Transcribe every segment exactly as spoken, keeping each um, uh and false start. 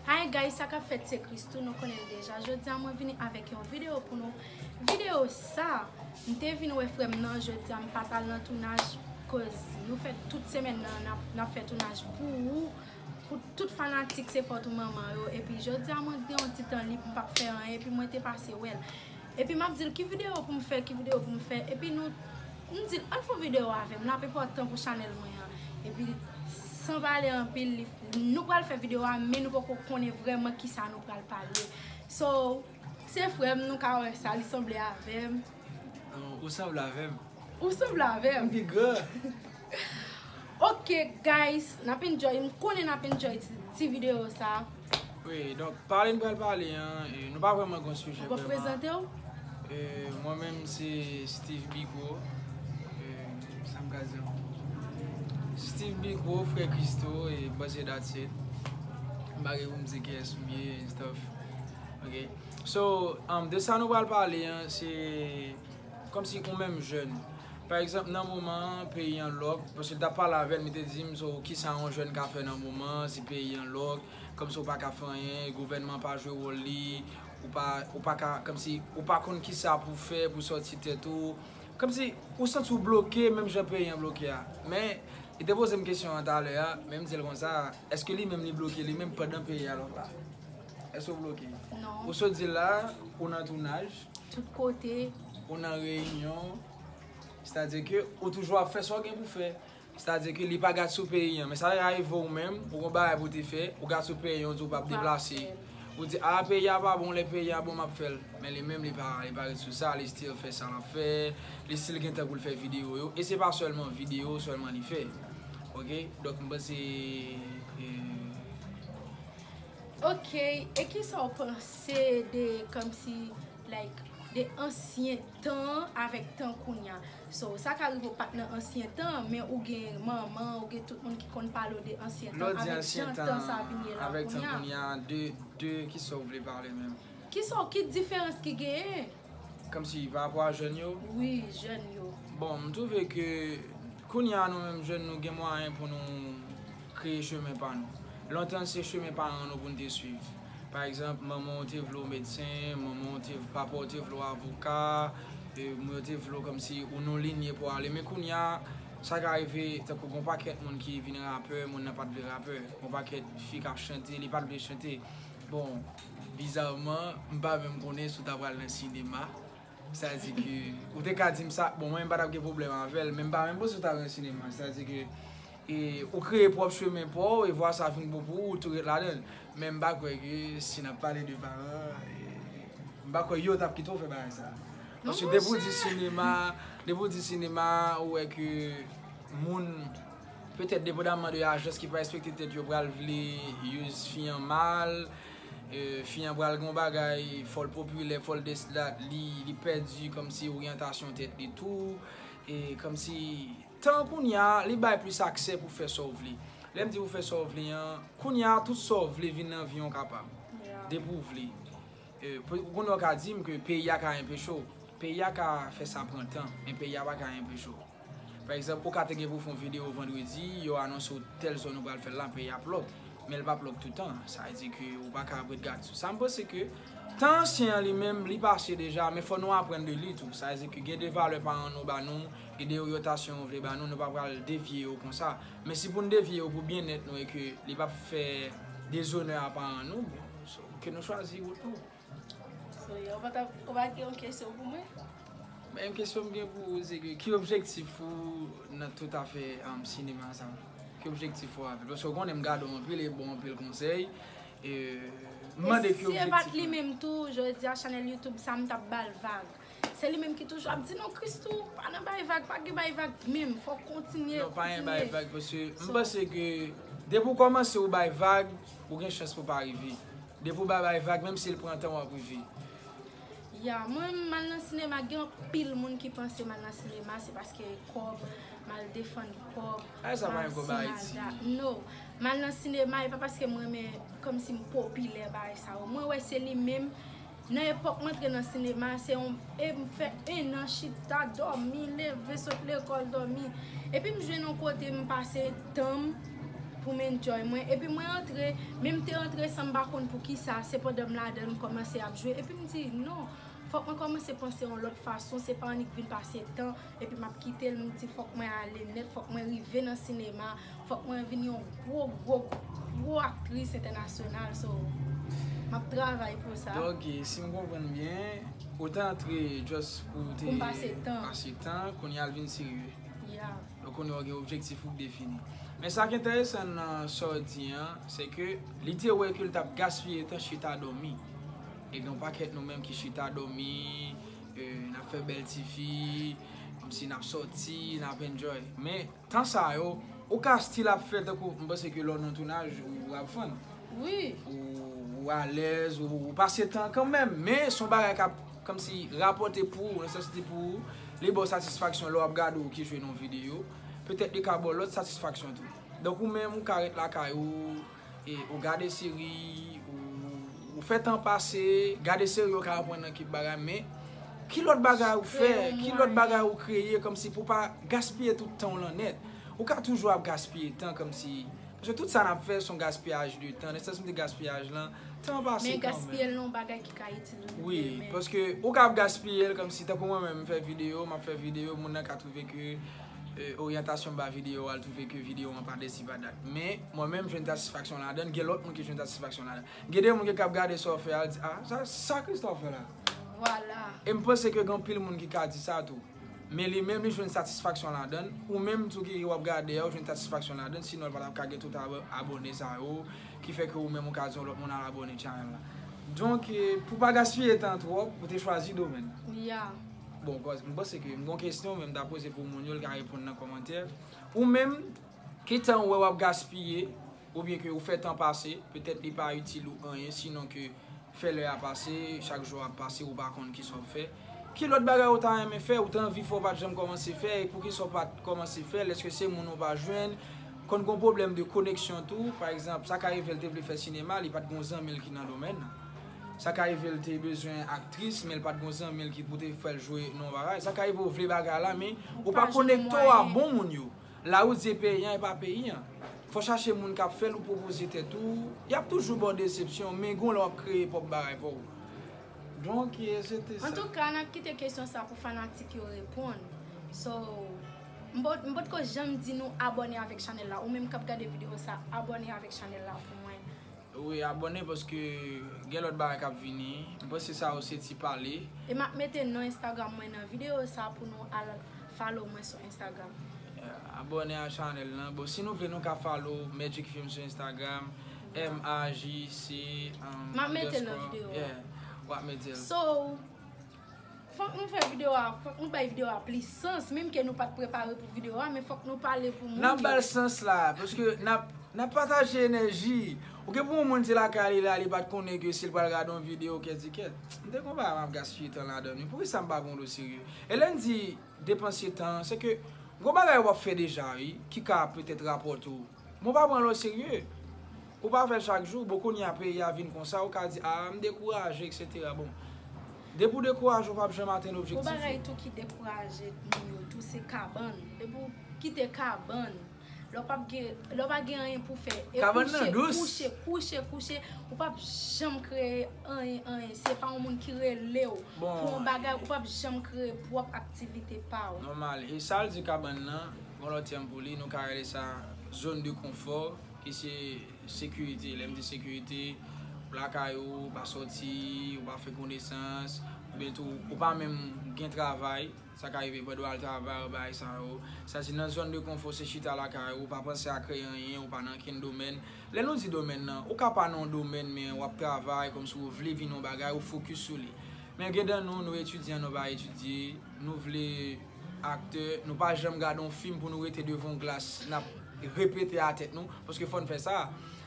Hi guys, sa k ap fèt se Christoo, nou konnen l deja. Jodi a mwen vini avèk yon videyo pou nou. Videyo sa, m te vin wè frè m nan, jodi a m pa t al nan tounaj, koz nou fè tout semèn nan, n ap, n ap fè tounaj pou ou, pou tout fanatik Se Fòt ou Manman yo. Epi jodi a mwen gen yon ti tan lib, m p ap fè anyen, epi mwen te pase wè l. Epi m ap di l ki videyo pou m fè, ki videyo pou m fè. Epi nou, m di l, ann fè yon videyo avè m, l ap enpòtan pou chanèl mwen an. Epi san pale anpil, li, nou pral fè videyo a, men nou poko konnen vrèman kisa nou pral pale. So, se frè m, nou ka wè sa, li sanble avè m. Non, ou sanble avè m. Ou sanble avè M m. pi gran. Ok, guys, n ap enjoy, m konnen n ap enjoy ti, ti videyo sa. Wi, donk, pale n pral pale an, e, nou pa vrèman gon sijè Ou pap vrèman. Prezante w? E, mwen menm se Steve Biko. E, sa m ka di ankò? Steve Biko, frè Christoo, e, Buzz That's It. M pa gen pou m di kiyès m ye and stuff. Ok. So, um, de sa nou pral pale an, se kòmsi ou menm jèn. Pa egzanp, nan moman an, peyi an lòk, paske l t ap pale avè l, li te di m, so, kisa yon jèn ka fè nan moman an, si peyi an lòk, kòmsi ou pa ka fè anyen, gouvènman pa jwe wòl li, ou pa, ou pa ka, kòmsi, ou pa konn kisa pou fè, pou sòti tèt ou, kòmsi, ou santi w bloke, menm jan peyi an bloke a. Men, li te poze m kesyon an talè a, men m di l konsa, èske li menm li bloke li menm pandan peyi a lòk la? Èske w bloke? Non. Ou sot di l la, ou nan tounaj, Tout kote. Ou nan reyinyon, sètadi ke ou toujou ap fè sa w gen pou fè. Sètadi ke li pa gat sou peyi an. Men sa ka rive ou menm, ou gon bagay pou w te fè, ou gat sou peyi an, ou di w p ap deplase. Ou di, a, peyi a pa bon, lè peyi a bon, m ap fè l. Men li menm, li pa, li pa ret sou sa, li still fè sa l ap fè, li still gen tan pou l fè videyo yo. E se pa sèlman videyo sèlman li fè. Ok? Donk, m panse, e, Ok, e kisa w panse de, kòmsi, like, de ansyen tan avèk tan kounya? So, sa ka rive w pa t nan ansyen tan, men ou gen manman, ou gen tout moun ki konn pale w de ansyen Lè w tan di avèk ansyen jan tan tan sa vin ye la avèk tan kounya. Kounya, de, de kisa w vle pale menm? Kisa w, ki diferans ki genyen? Kòmsi pa rapò a jèn yo? Wi, jèn yo. Bon, m twouve ke kounya nou menm jèn nou gen mwayen pou nou kreye chemen pa nou. Lontan se chemen paran nou pou n te swiv. Pa egzanp, manman w te vle w medsen, manman w te, papa w te vle w avoka, e, moun yo te vle w kòmsi ou nan linye pou w ale. Men kounya, sa ka rive, tankou gon pakèt moun ki vin rapè, moun nan pa t vle rapè. Gon pakèt fi k ap chante, li pa t vle chante. Bon, bizarman, m pa menm konnen si w ta pral nan sinema. Sa di ke, ou te ka di m sa, bon, mwen m pa t ap gen pwoblèm avè l, men m pa menm panse w ta pral nan sinema. Sa di ke, e, ou kreye pwòp chemen pa w, e vwa sa vin bon pou ou, ou tou ret ladan l. Men m pa kwè ke si n ap pale de paran, e, m pa kwè yo t ap kite w fè bagay sa. Paske depi w di sinema, depi w di sinema, ou wè ke moun, petèt depandamman de ajans ki pa respekte tèt yo, pral vle use fi an mal, e, fi an pral gon bagay, fò l popilè, fò l this that, li, li pèdi kòmsi oryantasyon tèt li tou, e kòmsi tan kounya, li bay plis aksè pou fè sa w vle. Lè m di pou fè sa w vle an, kounya tout sa w vle vin nan vi an w kapab. Depi w vle. E, pou, kounye a w ka di m ke peyi a ka enpeche w. Peyi a ka fè sa pran tan, men peyi a pa ka enpeche w. Pa egzanp, ou ka te gen pou fè yon videyo vandredi, yo anonse w tèl zòn ou pral fè l la, peyi a ap lòk. Men l p ap lòk toutan. Sa vle di ke ou pa ka ret gad sou sa. M panse ke tan ansyen an li menm, li pase deja, men fò nou aprann de li tou. Sa vle di ke gen de valè paran nou ba nou, gen de oryantasyon yo vle ba nou, nou pa pral devye yo konsa. Men si pou n devye yo pou byennèt nou e ke li p ap fè dezonè a paran nou, bon, so, ke nou chwazi wout nou. So, yeah, ou pa t ap, ou pa gen yon kesyon pou mwen? Men kesyon m gen pou ou, se ke ki objektif ou nan tout afè, um, sinema sa? Ki objektif ou avè l? Paske ou konnen m gade w anpil e ba w anpil konsèy. E, m mande ki Si e pa t objektif li ou. Menm tou, jodi a chanèl YouTube sa, m t ap ba l vag. Se li menm ki toujou ap di, "Non, Christoo, pa nan bay vag, pa gen bay vag menm, fò w kontinye." Non, pa gen kontinye. Bay vag, paske m So- panse ke depi w kòmanse ou bay vag, ou gen chans pou pa rive. Depi w pa bay vag, menm si l pran tan, w ap rive. Ya, mwen m al nan sinema, gen anpil moun ki panse m al nan sinema, se paske kòb, m al defann kòb. Ay, sa pa m al gen kòb si, m al Ayiti. Da. No, m al nan sinema, e pa paske m renmen, kòmsi m popilè, bagay sa yo. Mwen wè se li menm, nan epòk m antre nan sinema, se yon, e m fè en an chita, dòmi, leve, sot lekòl, dòmi. Epi m jwenn yon kote, m pase tan m, pou m enjoy mwen. Epi mwen antre, men m te antre san m pa konn poukisa, se pandan m ladan l m kòmanse ap jwe. Epi m di, non, fòk mwen kòmanse panse yon lòt fason, se pa annik vin pase tan, epi m ap kite l, m di fòk mwen ale nèt, fòk mwen rive nan sinema, fòk mwen vin yon gwo, gwo, gwo aktris entènasyonal, so, m ap travay pou sa. Donk, si m konprann byen, ou te antre just pou te Pou m pase tan. Pase tan, kounye a l vin serye. Yeah. Donk, kounye a w gen objektif ou k defini. Men sa k enteresan nan sa w di an, se ke li te wè ke l t ap gaspiye tan chita dòmi. E gen yon pakèt nou menm ki chita dòmi, e, n ap fè bèl tifi, kòmsi n ap sòti, n ap enjoy. Men tan sa yo, ou ka still ap fè tankou, m panse ke lè w nan tounaj, ou ap fann. Wi. Ou, ou alèz, ou, ou pase tan kanmenm. Men se yon bagay k ap kòmsi rapòte pou ou, nan sans li pou ou, li ba w satisfaksyon lè w ap gade ou ki jwe nan yon videyo. Petèt li ka ba w lòt satisfaksyon tou. Donk ou menm, ou ka ret lakay ou, e, ou gade seri, ou, ou fè tan pase, gade seri yo ka aprann nan kèk bagay, men ki lòt bagay ou fè, Kreye yon ki lòt mwayen. Bagay ou kreye kòmsi pou w pa gaspiye tout tan w lan nèt. Ou ka toujou ap gaspiye tan kòmsi, paske tout sa n ap fè se yon gaspiyaj de tan. Nan sans m di gaspiyaj lan, tan an pase Men kanmenm. Gaspiye l nan yon bagay ki ka itil ou Wi, demen. Paske ou ka ap gaspiye l kòmsi tankou mwen menm m fè videyo, m ap fè videyo, moun nan ka twouve ke, e, oryantasyon m ba videyo a, l twouve ke videyo an pa desi pa dat. Men mwen menm m jwenn satisfaksyon ladan l, gen lòt moun ki jwenn satisfaksyon ladan l. Gen de moun ki ka ap gade sa w fè a, l di, a, sa, sa Christophe fè la. Vwala. E m panse ke gen anpil moun ki ka di sa tou. Men li menm, li jwenn satisfaksyon ladan l. Ou menm tou ki w ap gade a, ou jwenn satisfaksyon ladan l. Sinon, l pa t ap ka gen tout abo-, abòne sa yo, ki fè ke ou menm ou ka di yon lòt moun al abòne channel la. Donk, e, pou pa gaspiye tan twòp, ou te chwazi domèn nan. Yeah. Bon, kòz, m panse ke m gon kesyon, men m ta poze pou moun yo, l ka reponn nan kòmantè. Ou menm, ki tan ou wè w ap gaspiye, oubyen ke ou fè tan pase, petèt li pa itil ou anyen, sinon ke fè lè a pase, chak jou ap pase, ou pa konn kisa w ap fè. Ki lòt bagay ou ta renmen fè, ou ta anvi fè, ou pa t janm kòmanse fè, e poukisa w pa t kòmanse fè l? Èske se moun ou pa jwenn? Konn gon pwoblèm de koneksyon tou, pa egzanp, sa ka rive l te vle fè sinema, li pa t gon zanmi l ki nan domèn nan. Sa ka rive l te bezwen aktris, men l pa t gon zanmi l ki pou te fè l jwe nan yon bagay. Sa ka rive ou vle bagay la, men ou pa konekte w a bon moun yo. La ou di e peyi an, e pa peyi an. Fò chache moun k ap fè l, ou pwopoze tèt ou. Y ap toujou ba w desepsyon, men gon lè w ap kreye pwòp bagay pa w. Donk, e, se te sa. Antouka, n ap kite kesyon sa pou fanatik yo reponn. So, m pot-, m potko janm di nou abòne avèk chanèl la. Ou menm k ap gade videyo sa, abòne avèk chanèl la pou mwen. Wi, abòne paske gen lòt bagay k ap vini. M panse sa yo se ti pale. E m ap mete non Instagram mwen nan videyo sa pou nou al follow mwen sou Instagram. Yeah, abòne a chanèl lan. Bon, si nou vle, nou ka follow Magic Film sou Instagram. Yeah. M A J C, um, M ap mete l nan underscore. Videyo a. Yeah, w ap mete l. So, fòk nou fè videyo a, fòk nou bay videyo a plis sans, menm ke nou pa t prepare pou videyo a, men fòk nou pale pou moun yo. N ap ba l sans la, paske n ap, n ap pataje enèji. Ou gen pou yon moun se lakay li la, li pa t konnen ke si l pral gade yon videyo, kèt di kèt. M te konn pa m ap gaspiye tan ladan l, wi. Poukisa m pa pran l oserye? E lè n di depanse tan, se ke gon bagay w ap fè deja, wi, ki ka petèt rapòte w. Men w pa pran l oserye. Ou pa fè l chak jou, bon, kounye a peyi a vin konsa, ou ka di, a, m dekouraje, etsetera. Bon, depi w dekouraje, ou p ap janm atenn objektif ou. Gon bagay tou ki dekouraje moun yo tou, se kabann. Depi w kite kabann, lè w p ap gen, lè w pa gen anyen pou fè, e kouche, kouche, kouche, kouche, ou p ap janm kreye anyen, anyen. Se pa yon moun ki rele w pou yon bagay, ou p ap janm kreye pwòp aktivite pa w. Nòmal. E sa l di kabann nan, gon lòt tèm pou li, nou ka rele sa zòn de konfò, ki se sekirite. Lè m di sekirite, ou lakay ou, ou pa sòti, ou pa fè konesans, oubyen tou, ou pa menm gen travay. Sa ka rive pandan w al travay, ou bagay sa yo. Sa di nan zòn de konfò, se chita lakay ou, ou pa panse a kreye anyen, ou pa nan kenn domèn. Lè nou di domèn nan, ou ka pa nan yon domèn, men w ap travay, kòmsi ou vle vin yon bagay, ou fokis sou li. Men gen nan nou, nou etidyan, nou pa etidye, nou vle aktè, nou pa janm gade yon fim pou nou rete devan yon glas, n ap repete a tèt nou, paske fò n fè sa.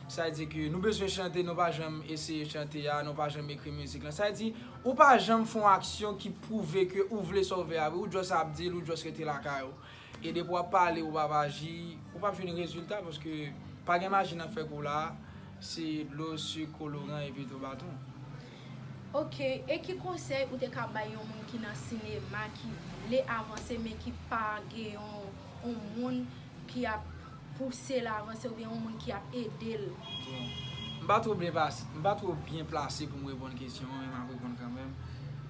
Sa vle di ke nou bezwen chante, nou pa janm eseye chante a, nou pa janm ekri mizik lan. Sa vle di, ou pa janm fè yon aksyon ki pwouve ke ou vle sa w vle a vre, ou just ap di l, ou just rete lakay ou. E depi w ap pale, ou p ap aji, ou p ap jwenn rezilta, paske pa gen maji n ap fè kou la, se dlo, sik, koloran epi tou baton. Ok, e ki konsèy ou te ka bay yon moun ki nan sinema, ki vle avanse, men ki pa gen yon, yon moun ki ap pouse l avanse oubyen yon moun ki ap ede l? Bon, m pa twò byen plase, m pa twò byen plase pou m reponn kesyon an, men m ap reponn kanmenm.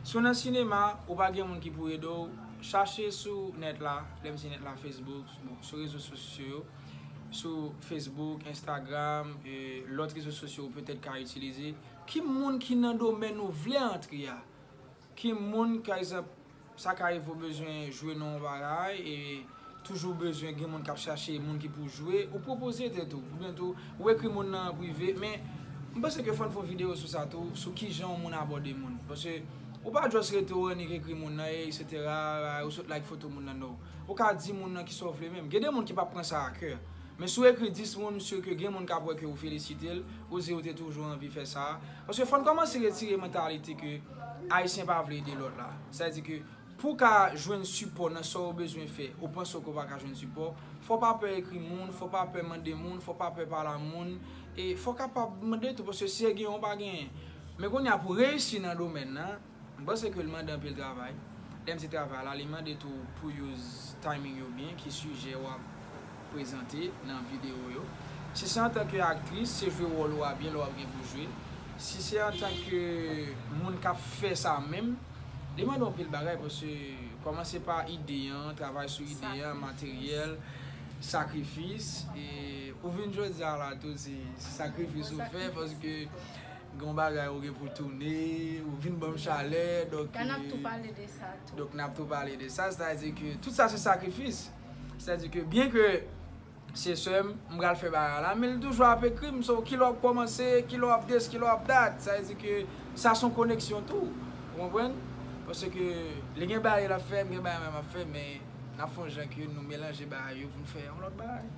Si w nan sinema, ou pa gen moun ki pou ede w, chache sou nèt la, lè m di nèt la, Facebook, bon, sou rezo sosyo yo, sou Facebook, Instagram, e lòt rezo sosyo ou petèt ka itilize. Ki moun ki nan domèn ou vle antre a? Ki moun, pa egzanp, sa ka rive w bezwen jwe nan yon bagay e toujou bezwen gen moun k ap chache moun ki pou jwe, ou pwopoze tèt ou, oubyen tou, ou ekri moun nan an prive, men m panse ke fò n fè yon videyo sou sa tou, sou kijan yon moun abòde moun. Paske ou pa just rete w annik ekri moun nan, e etsetera, ou sot like foto moun nan, no. Ou ka di moun nan kisa w vle menm. Gen de moun ki p ap pran sa a kè. Men si w ekri dis moun, m si ke gen moun k ap wè ke ou felisite l, ou di ou te toujou anvi fè sa. Paske fò n kòmanse retire mantalite ke Ayisyen pa vle ede lòt la. Sa vle di ke pou w ka jwenn sipò nan sa w bezwen fè, ou panse ke w pa ka jwenn sipò, fò w pa pè ekri moun, fò w pa pè mande moun, fò w pa pè pale a moun, e fò w kapab mande tou, paske si gen, ou pa genyen. Men kounye a, pou reyisi nan domèn nan, m panse ke l mande anpil travay. Lè m di travay la, li mande tou pou use timing yo byen, ki sijè w ap prezante nan videyo yo. Si se antanke aktris, se jwe wòl ou a byen lè w ap gen pou jwe. Si se antanke moun k ap fè sa menm, li mande anpil bagay, paske kòmanse pa ide an, travay sou ide an, materyèl, sakrifis, e ou vin jodi a la tou, se sakrifis ou fè, paske gen yon bagay ou gen pou tounen, ou vin ban m chalè, donk... N ap tou pale de sa tou. Donk, n ap tou pale de sa, sètadi ke tout sa se sakrifis. Sètadi ke byen ke se sè m, m pral fè bagay la, men li toujou ap ekri m, so, kilè w ap kòmanse, kilè w ap this, kilè w ap that, sa vle di ke sa se yon koneksyon tou, ou konprann? Paske li gen bagay l ap fè, m gen bagay mwen m ap fè, men n ap fè yon jan ke nou melanje bagay yo pou n fè yon lòt bagay.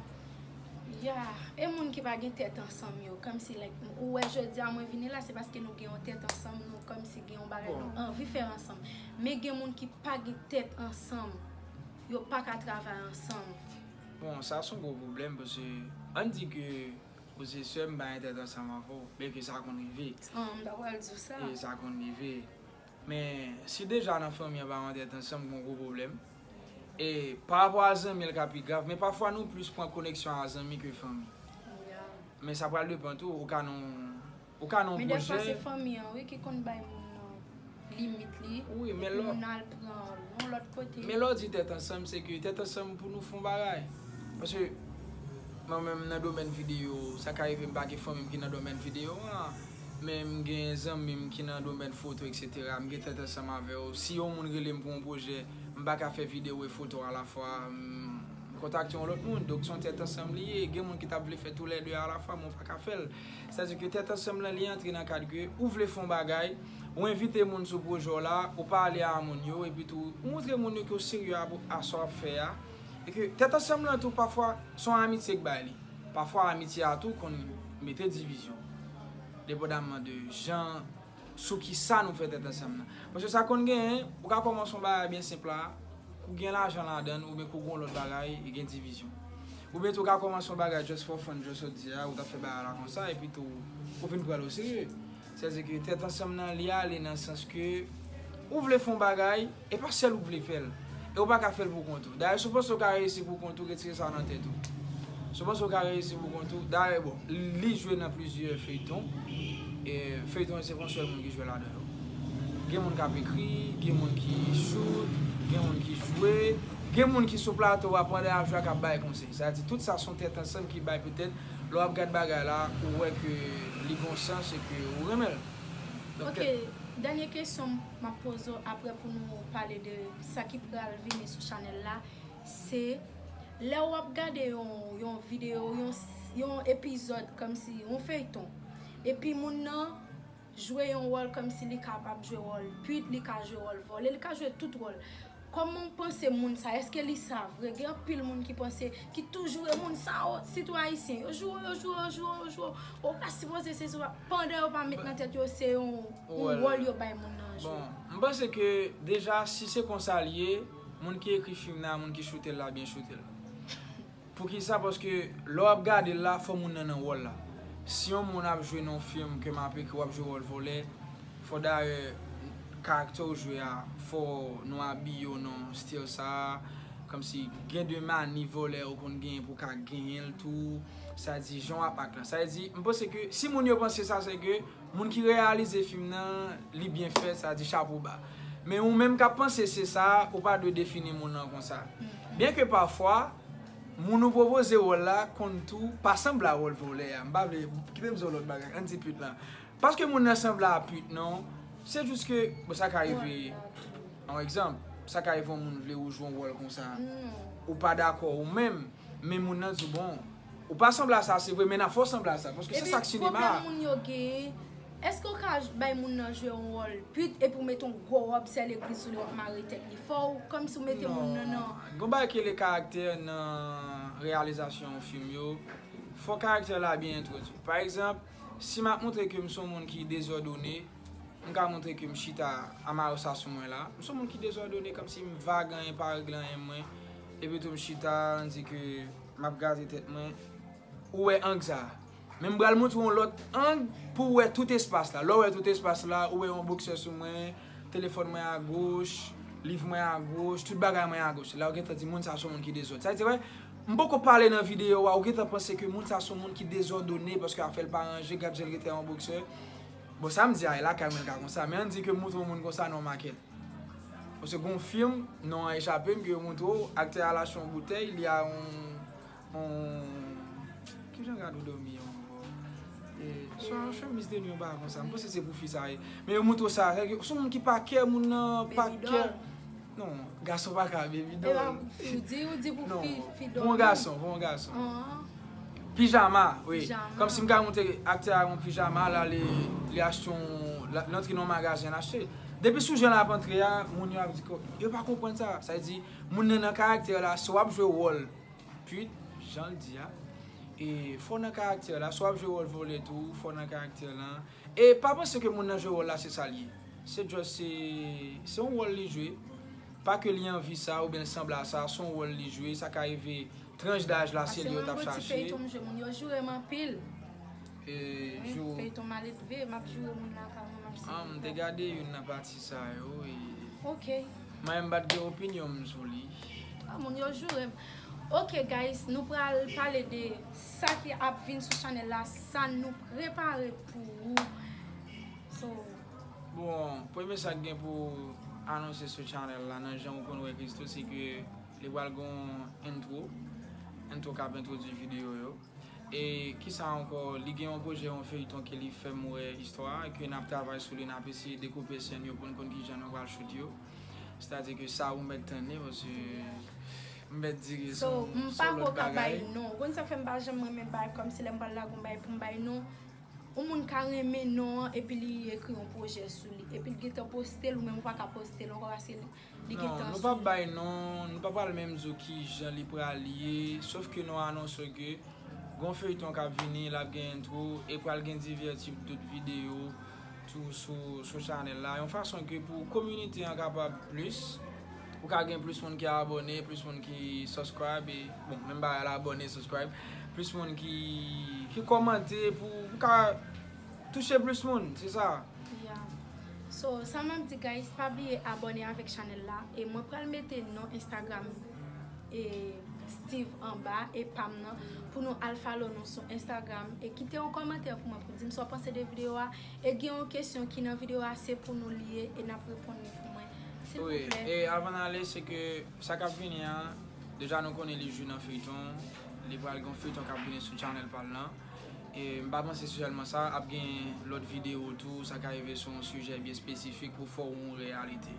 Ya, e moun ki pa gen tèt ansanm yo, kòmsi, like, ou wè jodi a mwen vini la, se paske nou gen yon tèt ansanm, nou kòmsi gen yon bagay nou anvi fè ansanm. Men gen moun ki pa gen tèt ansanm, yo pa ka travay ansanm. Bon, sa se yon gwo pwoblèm, paske ann di ke ou se sè m, m pa gen tèt ansanm avè w, byenke sa konn rive. An, m ta pral di w sa. E sa konn rive. Men si deja nan fanmi an pa gen tèt ansanm, gen yon gwo pwoblèm. E pa rapò a zanmi an, l ka pi grav, men pafwa nou plis pran koneksyon a zanmi ke fanmi. Men sa pral depann tou, ou ka nan, ou ka nan yon pwojè. Men dèfwa se fanmi an, wi, ki konn bay moun nan limit li, epi moun nan al pran yon lòt kote. Men lè w di tèt ansanm, se ke tèt ansanm pou nou fè yon bagay. Paske mwen menm nan domèn videyo, sa ka rive m pa gen fanmi m ki nan domèn videyo an, men m gen zanmi m ki nan domèn foto, etsetera. M gen tèt ansanm avè yo. Si yon moun rele m pou yon pwojè, m pa ka fè videyo e foto alafwa, m kontakte yon lòt moun. Donk, se yon tèt ansanm li ye. Gen moun ki t ap vle fè toulède alafwa, men w pa ka fè l. Sètadi ke tèt ansanm lan, li antre nan kad ke ou vle fè yon bagay, ou envite moun sou pwojè w la, ou pale a moun yo, epi tou, ou montre moun yo ke w serye a, a sa w ap fè a. E ke tèt ansanm lan tou, pafwa, se yon amitye k bay li. Pafwa, amitye a tou konn mete divizyon, depandaman de jan, sou kisa nou fè tèt ansanm nan. Paske sa konn genyen, ou ka kòmanse yon bagay byen senp la, kou gen lajan ladan l, oubyen kou gen yon lòt bagay, e gen divizyon. Oubyen tou, ou ka kòmanse yon bagay just for fun, just sot di a, ou t ap fè bagay la konsa, epi tou, ou vin pran l oserye. Sètadi ke tèt ansanm nan, li ale nan sans ke ou vle fè yon bagay, e pa sèl ou k vle fè l. E ou pa ka fè l pou kont ou. Dayè, si w panse w ka reyisi pou kont ou, retire sa nan tèt ou. Si w panse w ka reyisi pou kont ou, dayè, bon, li jwe nan plizyè feyton. E feyton yo, se pa yon sèl moun ki jwe ladan yo. Gen moun k ap ekri, gen moun ki shoot, gen moun ki jwe, gen moun ki sou plato a pandan y ap jwe a k ap bay konsèy. Sa vle di, tout sa se yon tèt ansanm ki bay petèt, lè w ap gad bagay la, ou wè ke li gen yon sans e ke ou renmen l. Ok, dènye kesyon m ap poze w apre pou nou pale de sa ki pral vini sou chanèl la, se lè w ap gade yon, yon videyo, yon, yon epizòd kòmsi yon feyton, epi moun nan jwe yon wòl kòmsi li kapab jwe wòl pit, li ka jwe wòl vòlè, li ka jwe tout wòl. Kòman w panse moun sa? Èske li sa vre? Gen anpil moun ki panse, ki toujou e moun sa, o, sitou ayisyen. Yo joure, yo joure, yo joure, yo joure. Ou pa sipoze se sa, pandan yo pa met nan tèt yo se yon, yon wòl yo bay moun nan jwe. Bon, m panse ke deja, si se konsa l ye, moun ki ekri fim nan, moun ki choute l la byen choute l. Poukisa? Paske lè w ap gade l la, fò moun nan nan wòl la. Si yon moun ap jwe nan yon fim ke m ap ekri, w ap jwe wòl vòlè, fò dayè karaktè w jwe a, fò nou abiye w nan stil sa a, Kòmsi gen de mani vòlè ou konn genyen pou w ka genyen l tou. Sa di jan w ap ak lan. Sa vle di, m panse ke si moun yo panse sa, se ke moun ki reyalize fim nan, li byen fèt, sa di chapo ba. Men ou menm k ap panse se sa, ou pa dwe defini moun nan konsa. Byen ke pafwa, moun ou pwopoze wòl la konn tou pa sanble a wòl vòlè a. M pa vle, kite m di yon lòt bagay, ann di pit lan. Paske moun nan sanble a pit non, se jis ke, bon, sa ka rive, yon egzanp, sa ka rive yon moun vle ou jwe yon wòl konsa, ou pa dakò ou menm, men moun nan di w, bon, ou pa sanble a sa, se vre, men n ap fè w sanble a sa, paske se sa k sinema a. Epi pwoblèm moun yo genyen, èske w ka j- bay moun nan jwe yon wòl pit epi w mete yon gwo wòb sè legliz sou li, w ap mare tèt li? Fò w kòmsi w mete moun nan nan. Non. Gon bagay ki rele karaktè nan reyalizasyon fim yo. Fò karaktè la byen entwodui. Pa egzanp, si m ap montre ke m se yon moun ki dezòdone, m ka montre ke m chita a mare sa sou mwen la. M se yon moun ki dezòdone, kòmsi m vagan, pa regle anyen mwen. Epi tou m chita, m di ke m ap gaze tèt mwen. Ou wè ang sa. Men m pral montre w yon lòt ang pou w wè tout espas la. Lè w wè tout espas la, ou wè yon boksè sou mwen, telefòn mwen agoch, liv mwen agoch, tout bagay mwen agoch. La ou gentan di moun sa se yon moun ki dezòd. Sa vle di, wè, m poko pale nan videyo a, ou gentan panse ke moun sa se yon moun ki dezòdone paske afè l pa ranje, gad jan l gentan yon boksè. Bon, sa m di a, e lakay mwen l ka konsa, men ann di ke m montre yon moun konsa nan yon makèt. Paske gon fim, non an echape m, ke yo montre w, aktè a lache yon boutèy, li a yon, yon, kijan gad ou dòmi an ankò? E, se yon chemiz de nwi, yon bagay konsa. M panse se pou fi sa ye. Men yo montre w sa, se yon moun ki pa kè, moun nan pa kè. Non, gason pa ka baby doll. Ou di, ou di pou fi, fi dòmi. Pou yon gason, pou yon gason. Pijama, wi. Pijama. Kòmsi m ka montre aktè a yon pijama, la li, li achte yon, la, l antre nan yon magazen, l achte. Depi sou jan l ap antre a, moun yo ap di, yo pa konprann sa. Sa vle di, moun nan nan karaktè la, si w ap jwe wòl pit, jan l di a, e fò w nan karaktè la, si w ap jwe wòl vòlè tou, fò w nan karaktè la. E pa panse ke moun nan jwe wòl la, se sa l ye. Se just, se, se yon wòl li jwe. Pa ke li anvi sa, oubyen l sanble a sa, se yon wòl li jwe, sa ka rive tranch daj la, se li yo t ap chache. Paske mwen, gon ti feyton m jwe, moun yo joure m anpil. Wi, feyton Maledve, m ap joure moun lakay mwen, m ap sipòte. Ah, m te gade youn nan pati sa yo, e. Ok. Mwen menm m pa t gen opinyon m sou li. Ah, moun yo joure m. Ok, guys, nou pral pale de sa ki ap vin sou chanèl la, sa nou prepare pou ou. So, bon, premye sa k gen pou anonse sou chanèl la, nan jan ou konn wè Christo, se ke li pral gon entwo, entwo k ap entwodui videyo yo. E kisa ankò, li gen yon pwojè, yon feyton ke li fè m wè istwa a, ke n ap travay sou li, n ap eseye dekoupe sèn yo pou n konn kijan nou pral choute yo. Sètadi ke sa ou mèt tann li, paske m mèt dire se yon lòt bagay. So, m pa ko ka bay non. Ou konn sa k fè m pa janm renmen bay kòmsi lè m pral lage yon bay pou m bay non. Yon moun ka renmen non an epi li ekri yon pwojè sou li. Epi l gentan poste l, ou menm ou pa ka poste l ankò paske li gentan sou li. Non, nou p ap bay non, nou pa pral menm di w kijan li pral ye, sòf ke nou anonse w ke gon feyton k ap vini, l ap gen entwo, e pral gen divès tip dòt videyo tou sou, sou chanèl la. Yon fason ke pou kominote an kapab plis, pou ka gen plis moun ki abòne, plis moun ki subscribe, e, bon, menm bagay la, abòne, subscribe, plis moun ki, ki kòmante pou, pou ka touche plis moun, se sa. Yeah. So, sa m ap di, guys, pa bliye abòne avèk chanèl la. E mwen pral mete non Instagram e Steve anba e pa m nan pou nou al follow nou sou Instagram. E kite yon kòmantè pou mwen pou di m sa w panse de videyo a. E gen yon kesyon ki nan videyo a, se pou nou li ye e n ap reponn li pou mwen. Silvouplè. Wi, e avan n ale, se ke sa k ap vini an, deja nou konnen li jwe nan feyton. Li pral gen yon feyton k ap vini sou chanèl pa l lan. E m pa panse se sèlman sa, ap gen lòt videyo tou, sa ka rive sou yon sijè byen espesifik pou fè w yon reyalite.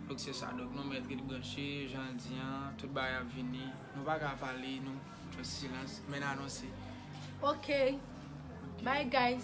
Donk se sa, donk nou mèt ret branche, jan l di an, tout bagay ap vini. Nou pa ka pale, nou, just silans, men n anonse. Ok. Ok. Bye, guys.